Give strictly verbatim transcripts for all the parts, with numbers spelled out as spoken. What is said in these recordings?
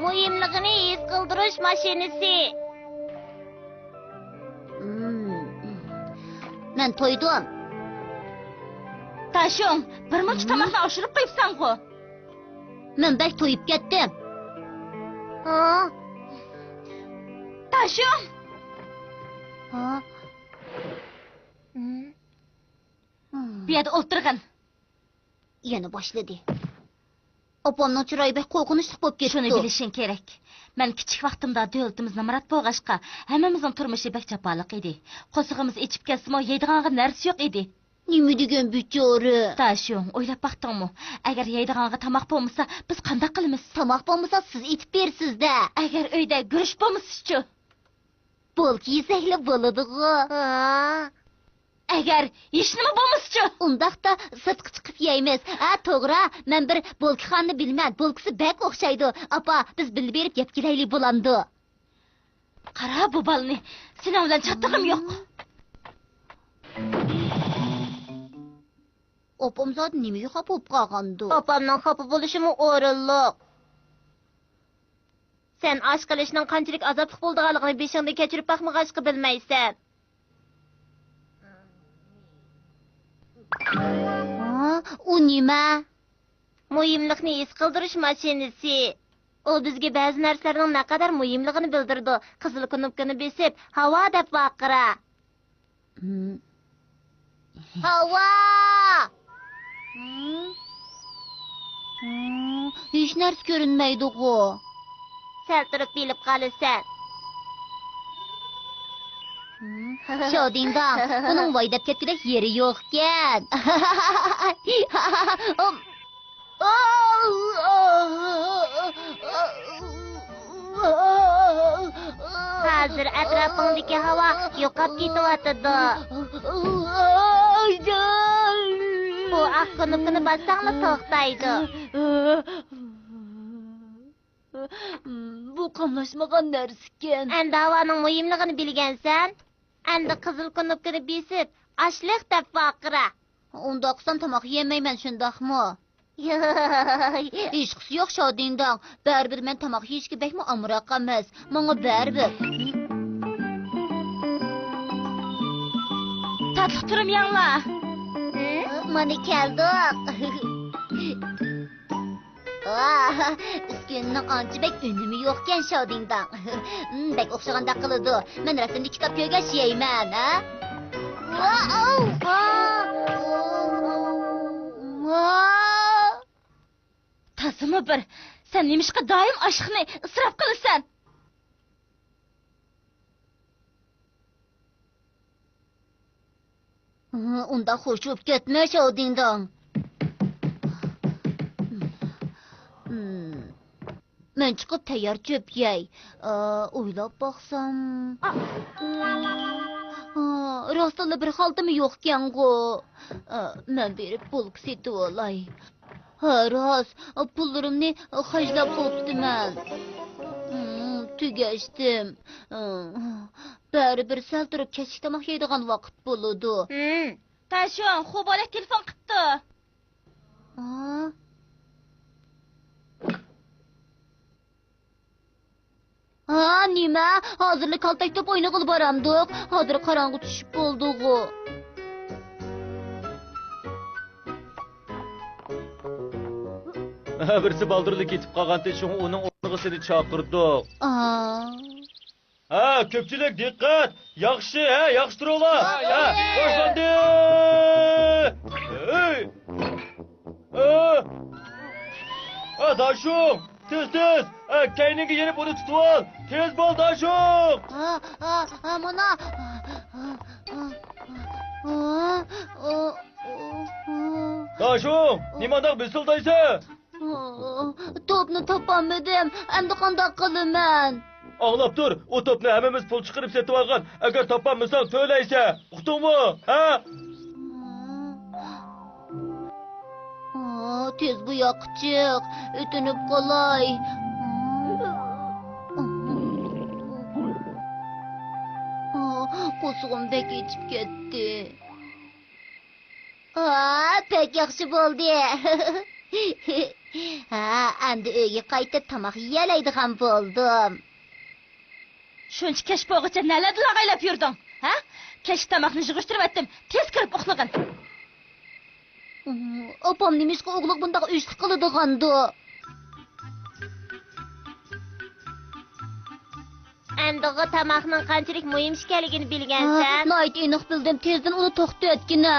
مۇھىملىقىنى ھېس قىلدۇرۇش ماشىنىسى. مم. مەن تويدۇم. تاشۇڭ، بىر مۇنچە تاماقنى ئاشۇرۇپ قويۇپسەنغۇ. مەن بەك تويۇپ كەتتىم. ھا؟ تاشۇڭ! ھا؟ بۇ يەردە ئولتۇرغىن. يەنە باشلىدى. ئاپامنىڭ چىرايى بەك قورقۇنچلۇق بولۇپ كېتىپتۇ. شۇنى بىلىشىڭ كېرەك. مەن كىچىك ۋاقتىمدا دۆلىتىمىز نامرات بولغاچقا، ھەممىمىزنىڭ تۇرمۇشى بەك جاپالىق ئىدى. قورسىقىمىز ئېچىپ كەتسىمۇ، يەيدىغانغا نەرسە يوق ئىدى. نېمە دېگەن بىچارە؟ تاشيۇڭ، ئويلاپ باقتىڭمۇ؟ ئەگەر يەيدىغانغا تاماق بولمىسا، بىز قانداق قىلىمىز؟ تاماق بولمىسا، سىز ئېتىپ بېرىسىز-دە. ئەگەر ئۆيدە گۈرۈچ بولمىسىچۇ؟ بولكا يېسەكلا بولىدىغۇ. ھا؟ ئەگەر ھېچنېمە بولمىسىچۇ؟ ئۇنداقتا سىرتقا چىقىپ يەيمىز. ھە، توغرا، مەن بىر بولكىخانىنى بىلىمەن. بولكىسى بەك ئوخشايدۇ. ئاپا، بىز بىللە بېرىپ يەپ كېلەيلى بولامدۇ؟ قارا بۇ بالىنى، سېنىڭ بىلەن چاتىقىم يوق. ئاپام زادى نېمىگە خاپا بولۇپ قالغاندۇ؟ ئاپامنىڭ خاپا بولۇشىمۇ ئورۇنلۇق. سەن ئاش قىلىشنىڭ قانچىلىك ئازابلىق بولىدىغانلىقىنى بېشىڭدىن كەچۈرۈپ باقمىغاچقا بىلمەيسەن. ھا؟ ئۇ نېمە؟ مۇھىملىقنى ھېس قىلدۇرۇش ماشىنىسى. ئۇ بىزگە بەزى نەرسىلەرنىڭ نەقەدەر مۇھىملىقىنى بىلدۈرىدۇ. قىزىل كۇنۇپكىنى بېسىپ، ھاۋا دەپ ۋارقىرا. ھاۋا! ھېچ نەرسە كۆرۈنمەيدىغۇ. سەل تۇرۇپ بىلىپ قالىسەن. شاۋدىڭداڭ، بۇنىڭ ۋاي دەپ كەتكۈدەك يېرى يوقكەن. ھازىر ئەتراپىڭدىكى ھاۋا يوقاپ كېتىۋاتىدۇ. ئۇ ئاق كۇنۇپكىنى باسساڭلا توختايدۇ. بۇ قاملاشمىغان نەرسىكەن. ئەمدى ھاۋانىڭ مۇھىملىقىنى بىلگەنسەن. ئەمدى قىزىل كۇنۇپكىنى بېسىپ، ئاشلىق دەپ ۋارقىرا. ئۇنداق قىلسام تاماق يېمەيمەن، شۇنداقمۇ؟ ھېچقىسى يوق، شاۋدىڭداڭ. بەرىبىر مەن تاماق يېيىشكە بەكمۇ ئامراق ئەمەس. ماڭا بەرىبىر. تاتلىق تۇرۇم يەڭلار. مانا كەلدۇق. ۋاھ، ئۈسكۈنىنىڭ ئانچە بەك ئۈنۈمى يوقكەن، شاۋدىڭداڭ. بەك ئوخشىغاندەك قىلىدۇ. مەن رەسىمدە كىتاب كۆرگەچ يەيمەن، ھە؟ تازىمۇ بىر. سەن نېمىشقا دائىم ئاشلىقنى ئىسراپ قىلىسەن؟ ئۇنداق خۇش بولۇپ كەتمە، شاۋدىڭداڭ. مەن چىقىپ تەييار چۆپ يەي. ئويلاپ باقسام، راستلا بىر خالتىمۇ يوقكەنغۇ. مەن بېرىپ بولكا سېتىۋالاي. ھە، راست، پۇللىرىمنى خەجلەپ بوپتىمەن. ھىم، تۈگەشتىم. بەرىبىر سەل تۇرۇپ كەچلىك تاماق يەيدىغان ۋاقىت بولىدۇ. ھىم، تاشۇڭ، خۇ بولەك تېلېفون قىپتۇ. ھا؟ ھا، نېمە؟ ھازىرلا كالتەك توپ ئوينىغىلى بارامدۇق؟ ھازىر قاراڭغۇ چۈشۈپ بولدىغۇ. بىرسى بالدۇرلا كېتىپ قالغانتى، شۇڭا ئۇنىڭ ئورنىغا سېنى چاقىردۇق. ئا. ھە، كۆپچىلىك دىققەت! ياخشى، ھە، ياخشى تۇرۇڭلار! ھە، باشلاندى! ھەي! ھە! ھە، داشۇڭ! تېز، تېز! ھە، كەينىڭگە يېنىپ ئۇنى تۇتۇۋال! تېز بول، داشۇڭ! ھە، ھە، ھە، مانا! داشۇڭ! نېمانداق بىسىلدايسەن؟ توپنى تاپالمىدىم. ئەمدى قانداق قىلىمەن؟ ئاڭلاپ تۇر، ئۇ توپنى ھەممىمىز پۇل چىقىرىپ سېتىۋالغان. ئەگەر تاپالمىساڭ تۆلەيسەن. ئۇقتۇڭمۇ؟ ھە؟ تېز بۇ ياققا چىق. ئۆتۈنۈپ قالاي. قورسىقىم بەك ئېچىپ كەتتى. ئا، بەك ياخشى بولدى. ھە، ئەمدى ئۆيگە قايتىپ تاماق يېيەلەيدىغان بولدۇم. شۇنچە كەچ بولغۇچە نەلەردىلا ئايلاپ يۈردۈڭ، ھە؟ كەچلىك تاماقنى يىغىشتۇرۇۋەتتىم، تېز كىرىپ ئۇخلىغىن. ئاپام نېمىشقا ئوغلىغا بۇنداق ئۆچلۈك قىلىدىغاندۇ؟ ئەمدىغۇ تاماقنىڭ قانچىلىك مۇھىم ئىكەنلىكىنى ھا، بىلگەنسەن. ناھايىتى ئېنىق بىلدىم. تېزدىن ئۇنى توختىتىۋەتكىنە.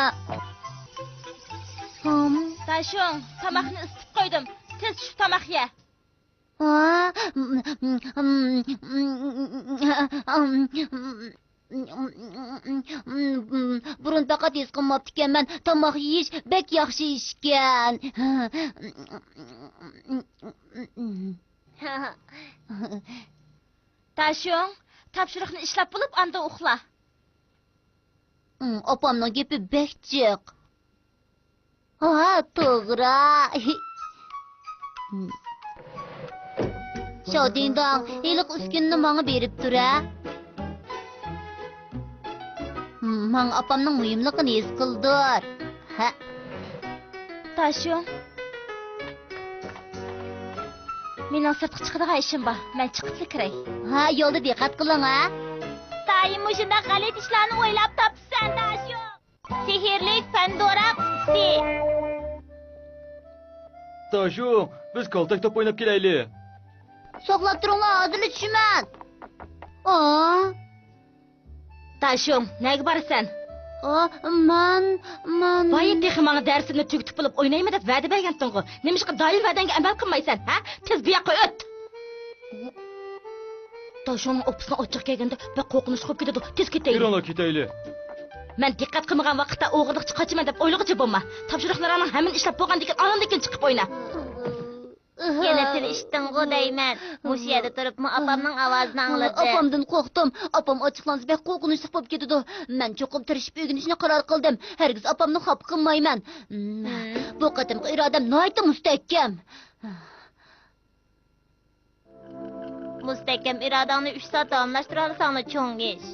ھىم. داشۇڭ، تاماقنى ئىسىتىپ قويدۇم. تېز چۈشۈپ تاماق يە. ھا؟ بۇرۇن پەقەت ھېس قىلماپتىكەنمەن، تاماق يېيىش بەك ياخشى ئىشكەن. داشۇڭ، تاپشۇرۇقنى ئىشلەپ بولۇپ، ئاندىن ئۇخلا. ئاپامنىڭ گېپى بەك جىق. ھا، توغرا. شاۋدىڭداڭ، ھېلىقى ئۈسكۈنىنى ماڭا بېرىپ تۇر، ھە. ماڭا ئاپامنىڭ مۇھىملىقىنى ھېس قىلدۇر. ھە. داشۇڭ، مېنىڭ سىرتقا چىقىدىغان ئىشىم بار. مەن چىقىپلا كىرەي. ھا، يولدا دىققەت قىلىڭ، ھە. دائىم مۇشۇنداق غەلىتە ئىشلارنى ئويلاپ تاپىسەن، داشۇڭ. سېھىرلىك پەندورا قۇتىسى. داشۇ، بىز كالتەك توپ ئويناپ كېلەيلى. ساقلاپ تۇرۇڭلار، ھازىرلا چۈشىمەن. ئا. داشۇڭ، نەگە بارىسەن؟ ئا، مەن، مەن. بايا تېخى ماڭا دەرسىمنى تۈگىتىپ بولۇپ ئوينايمەن دەپ ۋەدە بەرگەنتىڭغۇ. نېمىشقا دائىم ۋەدەڭگە ئەمەل قىلمايسەن، ھە؟ تېز بۇ ياققا ئۆت. داشۇڭنىڭ ئوپپىسىنىڭ ئاچچىقى كەلگەندە بەك قورقۇنچلۇق بولۇپ كېتىدۇ. تېز كېتەيلى. يۈرۈڭلار، كېتەيلى. مەن دىققەت قىلمىغان ۋاقىتتا ئوغرىلىقچە قاچىمەن دەپ ئويلىغۇچە بولما. تاپشۇرۇقلىرىڭنىڭ ھەممىنى ئىشلەپ بولغاندىن كېيىن، ئاندىن كېيىن چىقىپ ئوينا. يەنە تىل ئىشتىڭغۇ دەيمەن. مۇشۇ يەردە تۇرۇپمۇ ئاپامنىڭ ئاۋازىنى ئاڭلىدىم. ئاپامدىن قورقتۇم. ئاپام ئاچچىقلانسا بەك قورقۇنچلۇق بولۇپ كېتىدۇ. مەن چوقۇم تىرىشىپ ئۆگىنىشنى قارار قىلدىم. ھەرگىز ئاپامنى خاپا قىلمايمەن. بۇ قېتىمقى ئىرادەم ناھايىتى مۇستەھكەم. مۇستەھكەم ئىرادەڭنى ئۈچ سائەت داۋاملاشتۇرالىساڭلا چوڭ ئىش.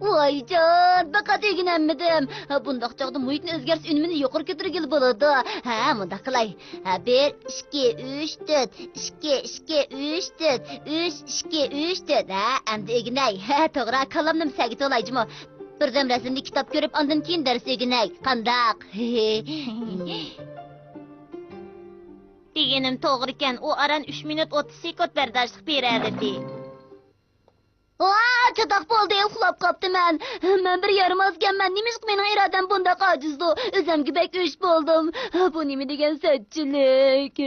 ۋايجان، پەقەت ئۆگىنەلمىدىم. بۇنداق چاغدا مۇھىتنى ئۆزگەرتىش ئۈنۈمىنى يۇقىرى كۆتۈرگىلى بولىدۇ. ھە، مۇنداق قىلاي. ھە، بىر، ئىككى، ئۈچ، تۆت، ئىككى، ئىككى، ئۈچ، تۆت، ئۈچ، ئىككى، ئۈچ، تۆت. ھە، ئەمدى ئۆگىنەي. ھە، توغرا، كاللامنىمۇ سەگە تولايجىمۇ. بىردەم رەسىمدىكى كىتاب كۆرۈپ، ئاندىن كېيىن دەرس ئۆگىنەي. قانداق؟ دېگىنىم توغرىكەن، ئۇ ئاران ئۈچ مىنۇت ئوتتۇز سېكۇنت بەرداشلىق بېرەلىدى. ۋا، چاتاق بولدى، ئۇخلاپ قاپتىمەن. مەن بىر يارىمازكەنمەن، نېمىشقا مېنىڭ ئىرادەم بۇنداق ئاجىزدۇ؟ ئۆزۈمگە بەك ئۆچ بولدۇم. بۇ نېمە دېگەن سەتچىلىك؟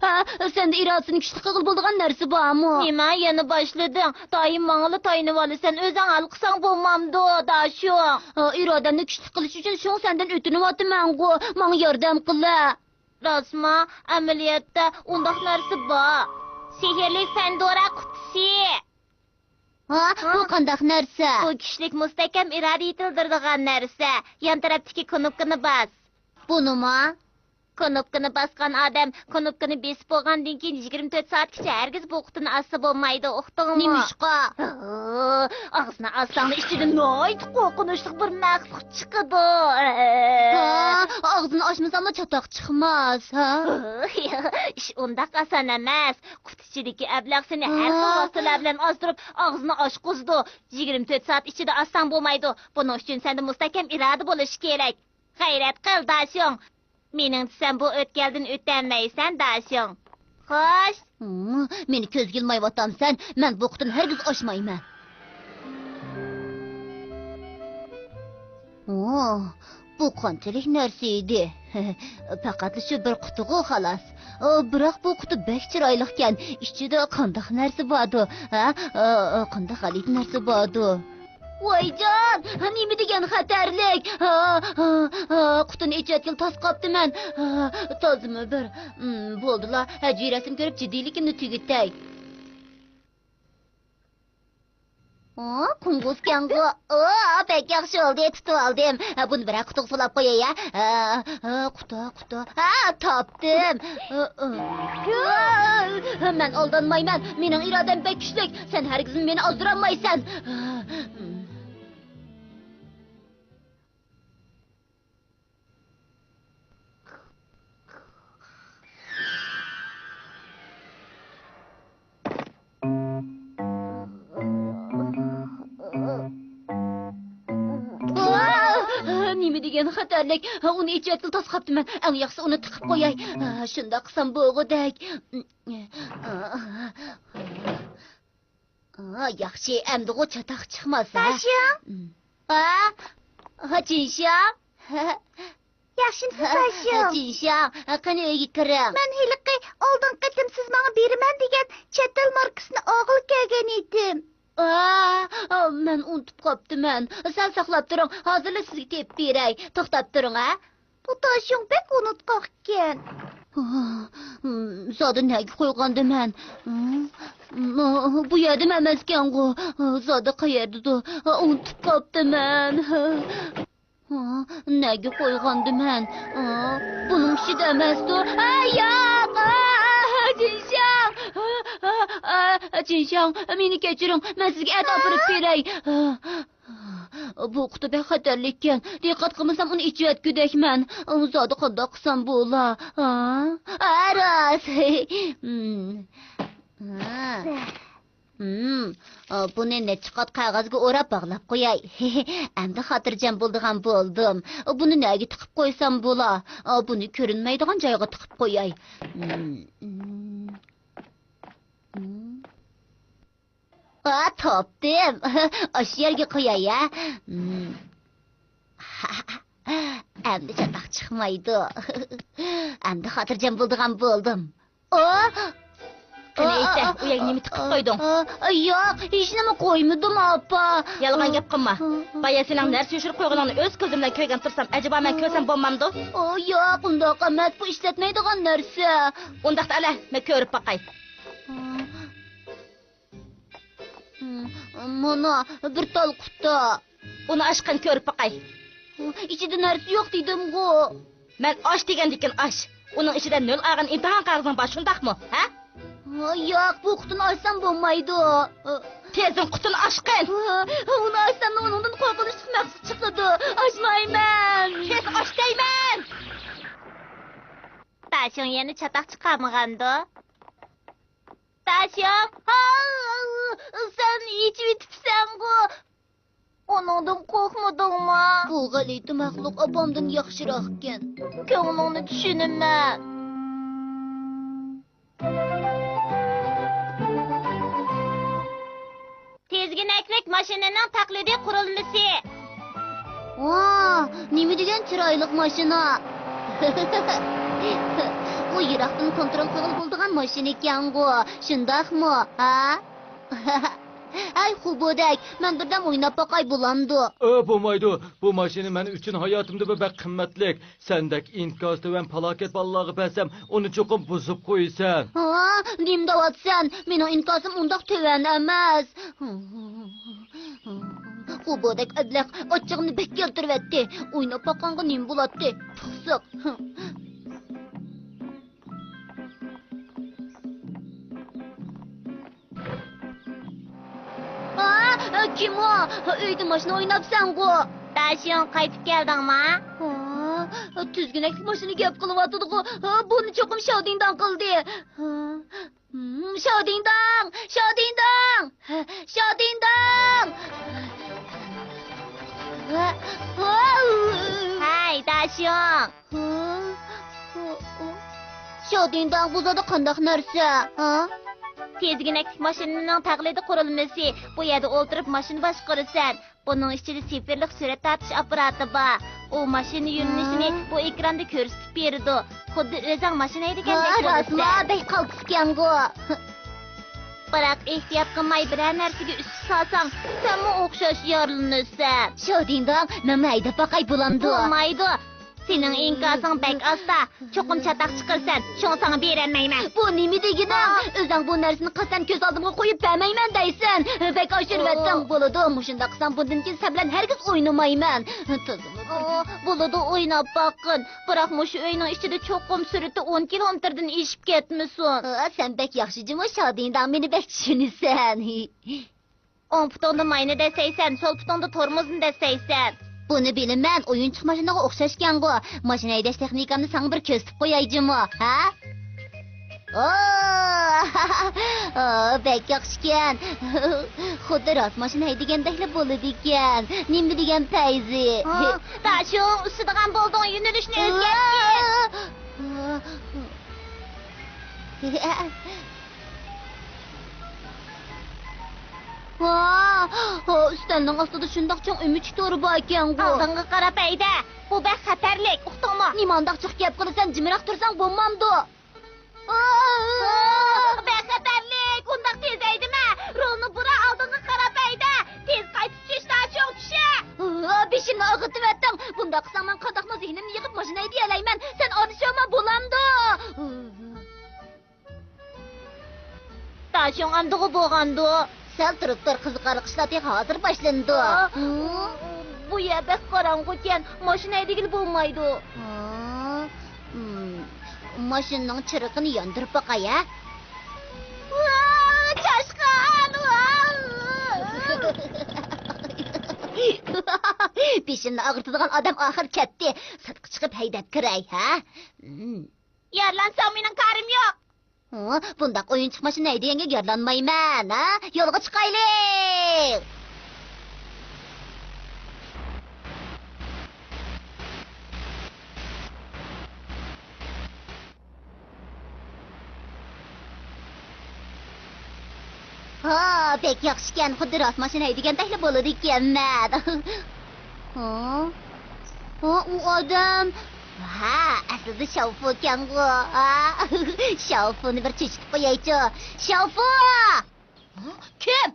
ھە، سەندە ئىرادىسىنى كۈچلۈك قىلغىلى بولىدىغان نەرسە بارمۇ؟ نېمە، يەنە باشلىدىڭ؟ دائىم ماڭىلا تايىنىۋالىسەن، ئۆزۈڭ ھەل قىلساڭ بولمامدۇ، داشۇڭ؟ ئىرادەمنى كۈچلۈك قىلىش ئۈچۈن شۇڭ سەندىن ئۆتۈنۈۋاتىمەنغۇ، ماڭا ياردەم قىلە. راستما؟ ئەمەلىيەتتە ئۇنداق نەرسە بار. سېھىرلىك پەندورا قۇتىسى. ھا؟ بۇ قانداق نەرسە؟ بۇ كۈچلۈك مۇستەھكەم ئىرادە يېتىلدۈرىدىغان نەرسە. يان تەرەپتىكى كۇنۇپكىنى باس. بۇنىما؟ كۇنۇپكىنى باسقان ئادەم كۇنۇپكىنى بېسىپ بولغاندىن كېيىن يىگىرمە تۆت سائەتكىچە ھەرگىز بۇ قۇتىنى ئاچسا بولمايدۇ، ئۇقتۇڭمۇ؟ نېمىشقا؟ ئاغزىنى ئاچساڭلا ئىچىدە ناھايىتى قورقۇنچلۇق بىر مەخلۇق چىقىدۇ. ھا، ئاغزىنى ئاچمىساملا چاتاق چىقماس، ھا؟ ئىش ئۇنداق ئاسان ئەمەس. قۇتى ئىچىدىكى ئەبلەخ سېنى ھەر خىل ۋاسىتىلەر بىلەن ئازدۇرۇپ، ئاغزىنى ئاچقۇزىدۇ. يىگىرمە تۆت سائەت ئىچىدە ئاچساڭ بولمايدۇ. بۇنىڭ ئۈچۈن سەندە مۇستەھكەم ئىرادە بولۇشى كېرەك. غەيرەت قىل، داشۇڭ. مېنىڭچە سەن بۇ ئۆتكەلدىن ئۆتەلمەيسەن، داشۇڭ. خوش. ھىم، مېنى كۆزگە ئىلمايۋاتامسەن؟ مەن بۇ قۇتىنى ھەرگىز ئاچمايمەن. ئوھ، بۇ قانچىلىك نەرسە ئىدى؟ پەقەتلا شۇ بىر قۇتىغۇ، خالاس. ئو، بىراق بۇ قۇتى بەك چىرايلىقكەن. ئىچىدە قانداق نەرسە باردۇ؟ ھە؟ ئا، ئا، قانداق غەلىتە نەرسە باردۇ؟ ۋايجان، نېمە دېگەن خەتەرلىك! ھا، ھا، ھا، قۇتىنى ئېچىۋەتكىلى تاس قاپتىمەن. ھا، تازىمۇ بىر. ئىم، بولدىلا، ھە، جۈرەسىنى كۆرۈپ جىددىيلىكىمنى تۈگىتەي. ئو، قوڭغۇزكەنغۇ. ئو، بەك ياخشى بولدى، تۇتۇۋالدىم. ھە، بۇنى بىرەر قۇتىغا سولاپ قوياي، ھە. ھە، ھە، قۇتا، قۇتا. ھە، تاپتىم. ھە، ھە. مەن ئالدانمايمەن. مېنىڭ ئىرادەم بەك كۈچلۈك. سەن ھەرگىزمۇ مېنى ئازدۇرالمايسەن. يېتەرلىك. ئۇنى ئېچىۋەتكىلى تاس قاپتىمەن. ئەڭ ياخشىسى ئۇنى تىقىپ قوياي. شۇنداق قىلسام بولغۇدەك. ياخشى، ئەمدىغۇ چاتاق چىقماسا. داشياڭ. ھا؟ ھا، جىنشياڭ. ياخشىمسىز، داشياڭ؟ جىنشياڭ، قېنى ئۆيگە كىرىڭ. مەن ھېلىقى ئالدىنقى قېتىم سىز ماڭا بېرىمەن دېگەن چەت ئەل ماركىسىنى ئالغىلى كەلگەن ئىدىم. ئا، مەن ئۇنتۇپ قاپتىمەن. سەل ساقلاپ تۇرۇڭ، ھازىرلا سىزگە تېپىپ بېرەي. توختاپ تۇرۇڭ، ھە؟ بۇ داشياڭ بەك ئۇنتقاق ئىكەن. زادى نەگە قويغاندىمەن؟ بۇ يەردىمۇ ئەمەسكەنغۇ. زادى قەيەردىدۇ؟ ئۇنتۇپ قاپتىمەن. نەگە قويغاندىمەن؟ بۇنىڭ ئىچىدە ئەمەستۇ؟ ئە، ياق! ئە، جىنشياڭ! ئە، ئە، ئە، جىنشياڭ، مېنى كەچۈرۈڭ، مەن سىزگە ئەتە ئاپىرىپ بېرەي. بۇ قۇتا بەك خەتەرلىككەن. دىققەت قىلمىسام ئۇنى ئېچىۋەتكۈدەكمەن. زادى قانداق قىلسام بولا؟ ھە؟ ھە، راست. ھىم. ھە. ھىم. بۇنى نەچچە قات قەغەزگە ئوراپ باغلاپ قوياي. ئەمدى خاتىرجەم بولىدىغان بولدۇم. بۇنى نەگە تىقىپ قويسام بولا؟ بۇنى كۆرۈنمەيدىغان جايغا تىقىپ قوياي. ھىم. ھىم. ھىم. ھا، تاپتىم. ئاشۇ يەرگە قوياي، ھە. ھىم. ئەمدى چاتاق چىقمايدۇ. ئەمدى خاتىرجەم بولىدىغان بولدۇم. ئا! قېنى ئېيتسە، ئۇ يەرگە نېمە تىقىپ قويدۇڭ؟ ئا، ئا، ياق، ھېچنېمە قويمىدىم، ئاپا. يالغان گەپ قىلما. بايا سېنىڭ نەرسە يوشۇرۇپ قويغىنىڭنى ئۆز كۆزۈم بىلەن كۆرگەن تۇرسام، ئەجەبا مەن كۆرسەم بولمامدۇ؟ ئا، ياق، ئۇنداق ئەمەس، بۇ ئىشلەتمەيدىغان نەرسە. ئۇنداقتا ئەلە، مەن كۆرۈپ باقاي. مانا، بىر تال قۇتا. ئۇنى ئاچقىن، كۆرۈپ باقاي. ئىچىدە نەرسە يوق دېدىمغۇ. مەن ئاچ دېگەندىكىن ئاچ. ئۇنىڭ ئىچىدە نۆل ئالغان ئىمتىھان قەغىزىڭ بار، شۇنداقمۇ، ھە؟ ياق، بۇ قۇتىنى ئاچسام بولمايدۇ. تېزدىن قۇتىنى ئاچقىن! ئۇنى ئاچساملا ئۇنىڭدىن قورقۇنچلۇق مەخلۇق چىقىدۇ. ئاچمايمەن. تېز ئاچ دەيمەن! داشۇڭ يەنە چاتاق چىقارمىغاندۇ؟ داشۇڭ، ھا، سەن ئېچىۋېتىپسەنغۇ. ئۇنىڭدىن قورقمىدىڭما؟ بۇ غەلىتە مەخلۇق ئاپامدىن ياخشىراقكەن. كۆڭلۈڭنى چۈشىنىمەن. تىزگىنەكلىك ماشىنىنىڭ تەقلىدىي قۇرۇلمىسى. ۋا، نېمە دېگەن چىرايلىق ماشىنا! بۇ يىراقتىن كونترول قىلغىلى بولىدىغان ماشىنا ئىكەنغۇ، شۇنداقمۇ، ھە؟ ھەي، خۇبۇدەك، مەن بىردەم ئويناپ باقاي بولامدۇ؟ ئۆ، بولمايدۇ. بۇ ماشىنا مەن ئۈچۈن ھاياتىمدا بىر بەك قىممەتلىك. سەندەك ئىنكاسى تۆۋەن پالاكەت بالىلارغا بەرسەم، ئۇنى چوقۇم بۇزۇپ قويىسەن. ھا، نېمە دەۋاتىسەن؟ مېنىڭ ئىنكاسىم ئۇنداق تۆۋەن ئەمەس. خۇبۇدەك ئەبلەخ ئاچچىقىمنى بەك كەلتۈرۈۋەتتى. ئويناپ باققانغا نېمە بولاتتى؟ پىخسىق. ھا، كىم ئۇ؟ ئۆيدە ماشىنا ئويناپسەنغۇ؟ داشۇڭ، قايتىپ كەلدىڭما؟ ھا، تىزگىنەكلىك ماشىنا گەپ قىلىۋاتىدىغۇ. ھا، بۇنى چوقۇم شاۋدىڭداڭ قىلدى. ھا، ھىم، شاۋدىڭداڭ! شاۋدىڭداڭ! شاۋدىڭداڭ! ھەي، داشۇڭ! ھا؟ شاۋدىڭداڭ، بۇ زادى قانداق نەرسە؟ ھا؟ تىزگىنەكلىك ماشىنىنىڭ تەقلىدىي قۇرۇلمىسى. بۇ يەردە ئولتۇرۇپ ماشىنا باشقۇرىسەن. بۇنىڭ ئىچىدە سىفىرلىق سۈرەت تارتىش ئاپپاراتى بار. ئۇ ماشىنا يۆنىلىشىنى بۇ ئېكراندا كۆرسىتىپ بېرىدۇ. خۇددى ئۆزۈڭ ماشىنا ھەيدىگەندەك ھا، راستما؟ بولىسەن. بەك قالتىسكەنغۇ. بىراق ئېھتىيات قىلماي بىرەر نەرسىگە ئۈسۈپ سالساڭ، سەنمۇ ئوخشاش يارىلىنىسەن. شاۋدىڭداڭ، مەنمۇ ھەيدەپ باقاي بولامدۇ؟ بولمايدۇ. سېنىڭ ئىنكاسىڭ بەك ئاستا. چوقۇم چاتاق چىقىرىسەن. شۇڭا ساڭا بېرەلمەيمەن. بۇ نېمە دېگىنىڭ؟ ئا! ئۆزۈڭ بۇ نەرسىنى قەستەن كۆز ئالدىمغا قويۇپ بەرمەيمەن دەيسەن. بەك ئاشۇرۇۋەتتىڭ. ئو! بولىدۇ، مۇشۇنداق قىلسام بۇندىن كېيىن سەن بىلەن ھەرگىز ئوينىمايمەن. تازىمۇ ئو، بولىدۇ، ئويناپ باققىن. بىراق مۇشۇ ئۆينىڭ ئىچىدە چوقۇم سۈرئىتى ئون كىلومېتىردىن ئېشىپ كەتمىسۇن. ئا، سەن بەك ياخشى جۇمۇ شاۋدىڭداڭ، مېنى بەك چۈشىنىسەن. ئوڭ پۇتۇڭدا ماينى دەسسەيسەن، سول پۇتۇڭدا تورمۇزنى دەسسەيسەن. بۇنى بىلىمەن، ئويۇنچۇق ماشىنىغا ئوخشاشكەنغۇ. ماشىنا ھەيدەش تېخنىكامنى ساڭا بىر كۆرسىتىپ قوياي جۇمۇ، ھە؟ ئو! ئا، بەك ياخشىكەن. خۇددى راست ماشىنا ھەيدىگەندەكلا بولىدىكەن. نېمە دېگەن پەيزى. ھا، داشۇڭ، ئۈسسىدىغان بولدۇڭ، يۆنىلىشنى ئۆزگەرتكىن. ۋا، ۋا، ئۈستەلنىڭ ئاستىدا شۇنداق چوڭ ئۆمۈچۈك تورى باركەنغۇ. ئالدىڭغا قاراپ ھەيدە. بۇ بەك خەتەرلىك، ئۇقتۇڭمۇ؟ نېمانداق جىق گەپ قىلىسەن، جىمراق تۇرساڭ بولمامدۇ؟ بەك خەتەرلىك! ئۇنداق تېز ھەيدىمە! رولنى بۇرا، ئالدىڭغا قاراپ ھەيدە! تېز قايتىپ چۈش، داشۇڭ، چۈشە! بېشىمنى ئاغرىتىۋەتتىڭ! بۇنداق قىلساڭ مەن قانداقمۇ زېھنىمنى يىغىپ ماشىنا ھەيدىيەلەيمەن؟ سەن ئادىشىۋالما بولامدۇ؟ داشۇڭ ئەمدىغۇ بولغاندۇ؟ سەل تۇرۇپ تۇر، قىزىقارلىق ئىشلار تېخى ھازىر باشلىنىدۇ. بۇ يەر بەك قاراڭغۇكەن، ماشىنا ھەيدىگىلى بولمايدۇ. ھا، ماشىنىنىڭ چىرىغىنى ياندۇرۇپ باقاي ھە. ۋا، چاشقان! ۋا! بېشىمنى ئاغرىتىدىغان ئادەم ئاخىر كەتتى. سىرتقا چىقىپ ھەيدەپ كىرەي ھە. يارىلانساڭ مېنىڭ كارىم يوق. ھە، بۇنداق ئويۇنچۇق ماشىنا ھەيدىگەنگە يارىلانمايمەن، ھە؟ يولغا چىقايلى! ھا، بەك ياخشىكەن، خۇددى راست ماشىنا ھەيدىگەندەكلا بولىدىكەنمەن. ھا؟ ھا، ئۇ ئادەم. ھا، ئەسلىدە شاۋفۇكەنغۇ. ھا؟ شاۋفۇنى بىر چۆچۈتۈپ قويايچۇ. شاۋفۇ! ھا؟ كىم؟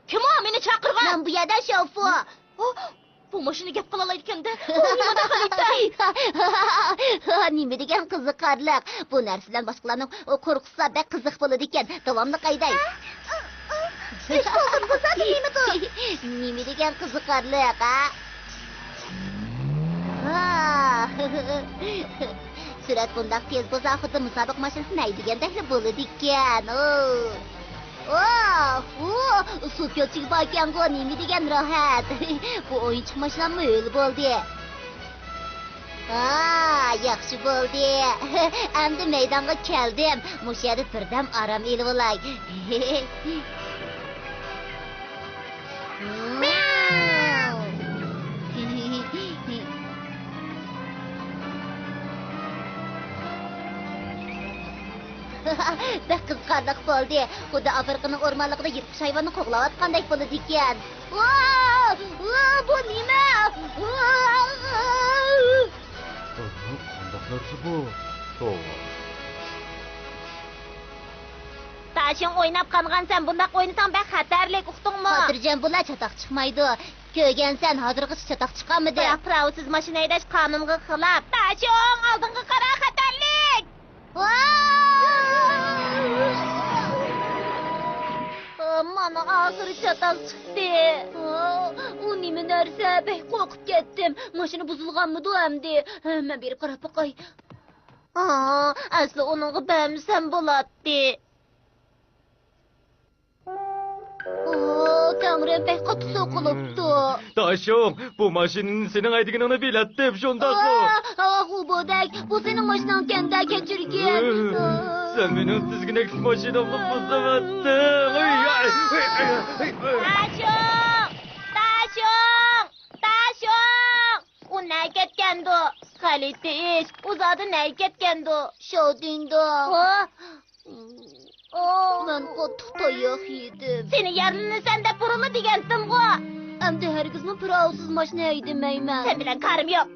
كىم ئۇ مېنى چاقىرغان؟ مەن بۇ يەردە شاۋفۇ. ھا؟ بۇ ماشىنا گەپ قىلالايدىكەن-دە. ئۇ نېمانداق غەلىتە؟ نېمە دېگەن قىزىقارلىق. بۇ نەرسە بىلەن باشقىلارنىڭ قورقۇسا بەك قىزىق بولىدىكەن. داۋاملىق ھەيدەي. ھېچ بولغىنىدا زادى نېمىدۇ؟ نېمە دېگەن قىزىقارلىق، ھە؟ ھا. سۈرئەت بۇنداق تېز بولسا، خۇددى مۇسابىقە ماشىنىسىنى ھەيدىگەندەكلا بولىدىكەن. ئو. ئو، ئۇ، سۇ كۆلچىكى باركەنغۇ، نېمە دېگەن راھەت. بۇ ئويۇنچۇق ماشىناممۇ ھۆل بولدى. ھا، ياخشى بولدى. ئەمدى مەيدانغا كەلدىم. مۇشۇ يەردە بىردەم ئارام ئېلىۋالاي. مياۋ. بەك قىزىقارلىق بولدى. خۇددى ئافرىقىنىڭ ئورمانلىقىدا يىرتقۇچ ھايۋاننى قوغلاۋاتقاندەك بولىدىكەن. ۋا! ۋا! بۇ نېمە؟ ۋا! ئانا، قانداق نەرسە بۇ؟ توۋا. داشۇڭ، ئويناپ قانغانسەن، بۇنداق ئوينىساڭ بەك خەتەرلىك، ئۇقتۇڭمۇ؟ خاتىرجەم بولا، چاتاق چىقمايدۇ. كۆرگەنسەن، ھازىرغىچە چاتاق چىقارمىدى. بىراق پىراۋىسىز ماشىنا ھەيدەش قانۇنغا خىلاپ. داشۇڭ، ئالدىڭغا قارا، خەتەرلىك! ۋا! مانا ئاخىرى چاتاق چىقتى. ئۇ نېمە نەرسە؟ بەك قورقۇپ كەتتىم. ماشىنا بۇزۇلغانمىدۇ ئەمدى؟ مەن بېرىپ قاراپ باقاي. ئا، ئەسلى ئۇنىڭغا بەرمىسەم بولاتتى. ئو، تەڭرىم، بەك قاتتىق سوقۇلۇپتۇ. داشۇڭ، بۇ ماشىنىنى سېنىڭ ھەيدىگىنىڭنى بىلەتتىم، شۇنداقمۇ؟ ئا، ئا، ئۇ بۇدەك، بۇ سېنىڭ ماشىناڭكەن-دە، كەچۈرگىن. سەن مېنىڭ تىزگىنەكلىك ماشىنامنى بۇزۇۋەتتىڭ. ئاي، ئاي، ئاي، ئاي، ئاي. داشۇڭ! داشۇڭ! داشۇڭ! ئۇ نەگە كەتكەندۇ؟ غەلىتە ئىش، ئۇ زادى نەگە كەتكەندۇ؟ شاۋدىڭداڭ. ھە؟ ئو، مەن قاتتىق تاياق يېدىم. سېنى يارىلىنىسەن دەپ بۇرۇنلا دېگەنتىمغۇ. ئەمدى ھەرگىزمۇ پىراۋىسىز ماشىنا ھەيدىمەيمەن. سەن بىلەن كارىم يوق.